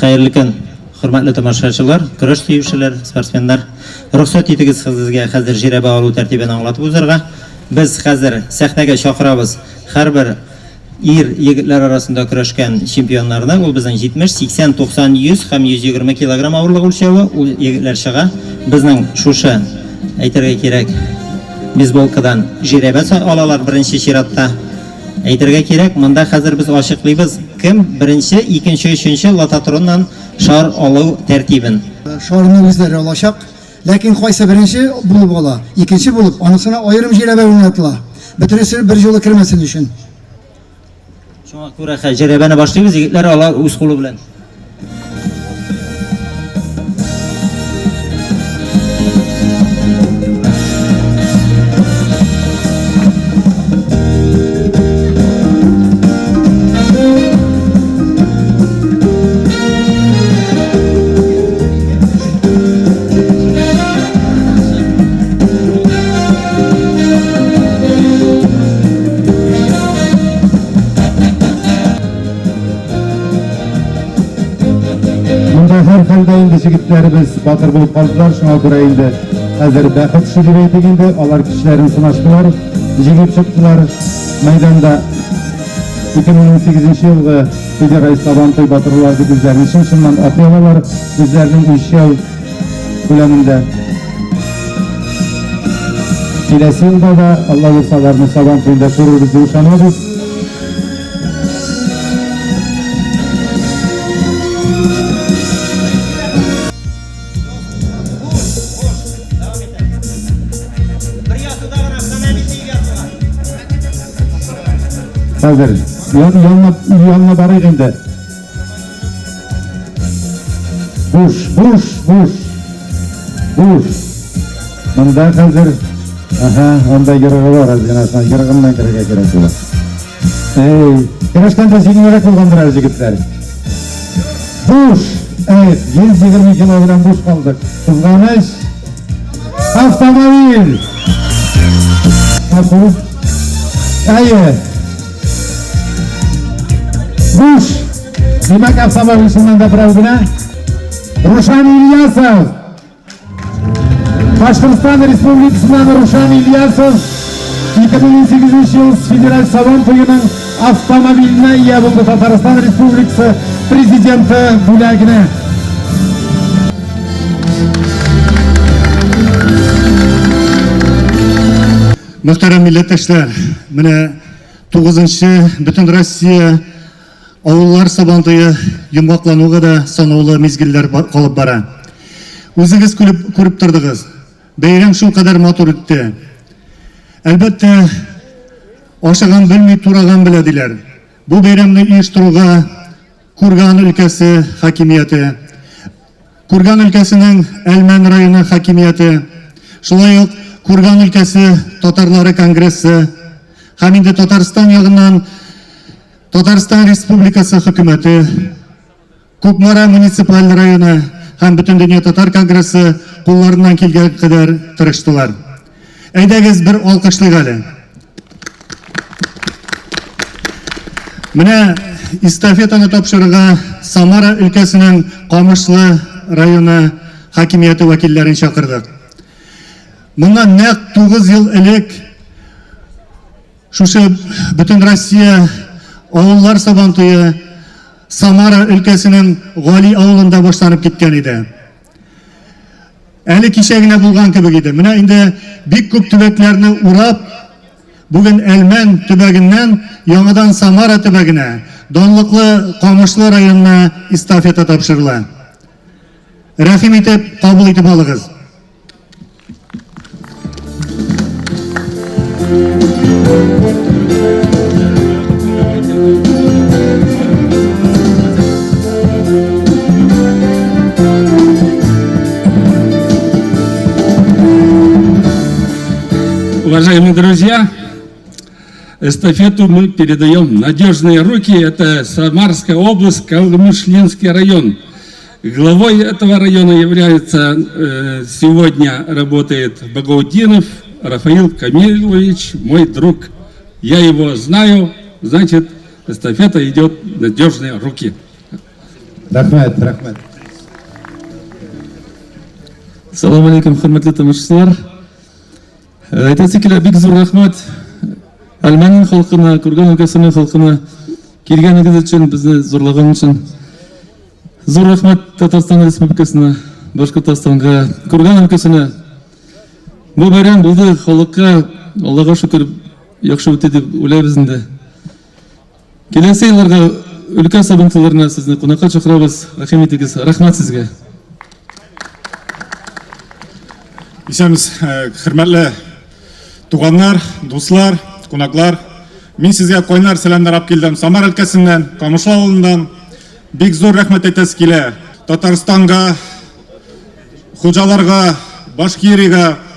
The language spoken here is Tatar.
Хәерле көн, хөрмәтле тамашачылар, көрәш сөючеләр, спортсменнар. Рөхсәт итегез сезгә хәзер жирәбә алу тәртибен аңлатып узарга. Без хәзер сәхнәгә чакырабыз һәрбер ир егетләр арасында көрәшкән чемпионнарны. Ул безнең 70, 80, 90, 100 һәм 120 килограмм авырлык үлчәве. Ул егетләр чыга. Безнең шушы, әйтергә кирәк, бейсболкадан жирәбә алалар беренче чиратта. Әйтергә кирәк, монда хәзер без ачыклыйбыз, кем беренче, икенче, өченче лототроннан шар алу тәртибен. Шарны үзләре алачак. Ләкин кайсы беренче булып ала, икенче булып, анысына аерым жирәбә уйнатыла. Бөтенесе бер юлы кермәсен өчен. Шуңа күрә хәзер жирәбәне башлыйбыз, егетләр ала үз кулы белән. Монда һәр хәлдә инде җегетләребез батыр булып калдылар, шуңа күрә инде хәзер бәхет эше дип әйтик инде, алар көчләрен сынаштылар, җиңеп чыктылар. Мәйданда 2018 елгы Федераль Сабантуй батырлар дип үзләрен чын-чыннан аклый алалар, үзләренең үлчәү күләмендә. Киләсе елда да Алла бирсә аларны Сабан туенда күрербез дип ышанабыз. Хәзер янына, янына барыйк инде. Буш, буш, буш. Буш. Монда хәзер, аһа, анда ерыгы бар, әз генә сан, ерыгыннан керергә кирәк була. Эй, көрәшкәндә җиңелрәк булгандыр әле, җегетләр. Буш! Эх, 120 кило белән буш калдык. Кызганыч. Автомобиль! Гафу. Әйе. Буш! Димәк, автомобиль чыннан да берәү генә. Рушан Ильясов! Башкортстан Республикасыннан Рушан Ильясов 2018 ел федераль Сабан туеның автомобиленә ия булды Татарстан Республикасы Президенты бүләгенә. Мөхтәрәм милләттәшләр, менә 9-нчы Бөтенроссия Авыллар Сабантуе йомгаклануга да санаулы мизгелләр калып бара. Үзегез күреп, күреп тордыгыз. Бәйрәм шулкадәр матур үтте. Әлбәттә, ашаган белми, тураган белә диләр. Бу бәйрәмне оештыруга Курган өлкәсе хакимияте, Курган өлкәсенең Әлмән районы хакимияте, шулай ук Курган өлкәсе татарлары конгрессы һәм инде Татарстан ягыннан Татарстан Республикасы хөкүмәте, Кукмара муниципаль районы һәм Бөтендөнья татар конгрессы кулларыннан килгән кадәр тырыштылар. Әйдәгез бер алкышлыйк әле. Менә эстафетаны тапшырырга Самара өлкәсенең Камышлы районы хакимияте вәкилләрен чакырдык. Моннан нәкъ 9 ел элек Шушы Бөтенроссия авыллар сабантуе Самара өлкәсенең Гали авылында башланып киткән иде. Әле кичә генә булган кебек иде. Менә инде бик күп төбәкләрне урап, бүген Әлмән төбәгеннән яңадан Самара төбәгенә, данлыклы Камышлы районына эстафета тапшырыла. Рәхим итеп, кабул итеп алыгыз. Уважаемые друзья, эстафету мы передаем в надежные руки. Это Самарская область, Камышлинский район. Главой этого района является, сегодня работает Багаутдинов Рафаил Камилович, мой друг. Я его знаю, значит, эстафета идет в надежные руки. Рәхмәт, рәхмәт. Салам алейкум, хөрмәтле тамашачылар. Әйтәсе килә, бик зур рәхмәт Әлмәннең халкына, Курган өлкәсенең халкына килгәнегез өчен, безне зурлаган өчен. Зур рәхмәт Татарстан Республикасына, Башкортостанга, Курган өлкәсенә. Бу бәйрәм булды халыкка, Аллага шөкер, яхшы үтте дип уйлайбыз инде. Киләсе елларга өлкә сабантуйларына сезне кунакка чакырабыз. Рәхим итегез. Рәхмәт сезгә. Исәнмесез, э, хөрмәтле туганнар, дуслар, кунаклар. Мин сезгә кайнар сәламнәр алып килдем Самар өлкәсеннән, Камышлы авылыннан. Бик зур рәхмәт әйтәсе килә. Татарстанга, хуҗаларга, Башкириягә.